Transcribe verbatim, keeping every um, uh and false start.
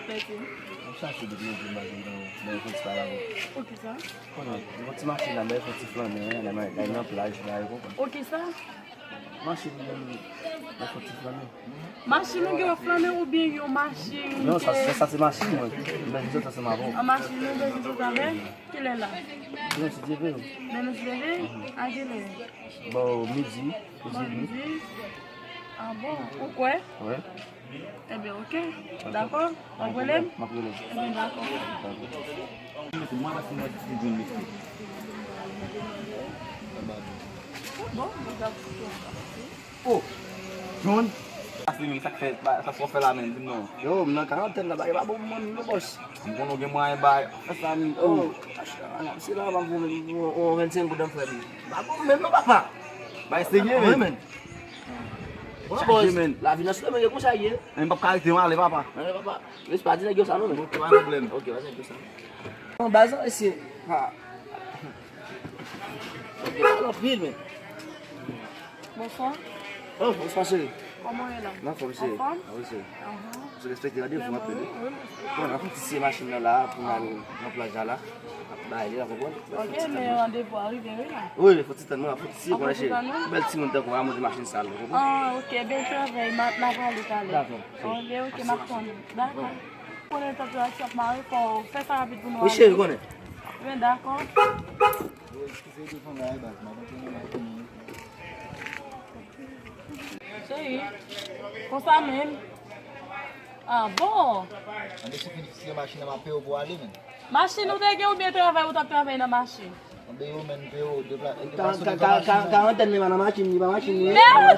Mèsi. M ap chache de plezi, m pa gen nan, nan yon ti pale avè w. Poukisa? Konnen, yon ti machin la, m fè yon ti flannen, la, la, la, nan plaj la, ou konprann. Poukisa? Machin, m fè yon ti flannen. Machin ou gen w flannen oubyen yon machin? Non, sa, sa, sa se machin mwen. M bezwen soti ansanm avè w. An machin ou bezwen soti avè? Kilè la? Demen si Dye vle. Demen si Dye vle? A kilè? Bò midi, midi edmi. Midi. Ah bon? Ou kwè? Wi. Ebyen, ok. Dakò. Pa gen pwoblèm. M ap rele w. Ebyen, dakò. Dakò. Mwen pa si mwen si John mesye. Bon, mwen ap Oh, John. Sa se menm sa k fè, sa fò fè la menm, di m non. Yo, m nan karantèn la, bagay pa bon pou mwen menm non, bòs. M konnen w gen mwayen bay, fè sa menm. Oh, se la pa bon menm, on vennsenk goud an frè m. Pa bon menm non, papa. Bay serye menm. Wi, men. Chaje, men. Lavi nan sou men, gen konsa ye. Men m p ap ka rete, m ale, papa. Ale, papa. Res pa di nèg yo sa, non, men. Ok, pa gen pwoblèm. Ok, pa di nèg yo sa. An baz, an, mesye. Ha. Ok, pa anpil, men. Bonswa. Oh, bonswa, cheri. Kòman w ye la? Nan fòm, cheri. Anfòm? Ah, wi, cheri. Aham. Sou respekte, gade, fò apele. Wi, wi. Bon, an fè ti siye machin nan la, pou n al nan plaj la, la. Bay li la, konprann? Ok, men randevou a rive, wi, la. Wi, fò ti tann mwen, fò ti siye pou mwen, cheri. Bèl timoun tankou w, a monte machin sal, ou konprann? Ah, ok, bèl travay, m a, m a prale talè. Dakò. Ok, ok, m ap tann ou. Dakò. Konnen tanperatur ap mare, fò w fè sa rapid pou nou ale. Wi, cheri, konnen. Wi, dakò. Eskize de fanm la, baz, m ap antre nan machin. Cheri, konsa menm. Ah, bon. Ann, si fini fini machin nan, m ap peye w pou w ale, men. Machin ou te gen oubyen travay ou t ap travay nan machin? Ann, peye w, men, peye w, depla-, deplasman nan machin nan. Karantèn li pa nan machin, li pa machin, li. Mèd!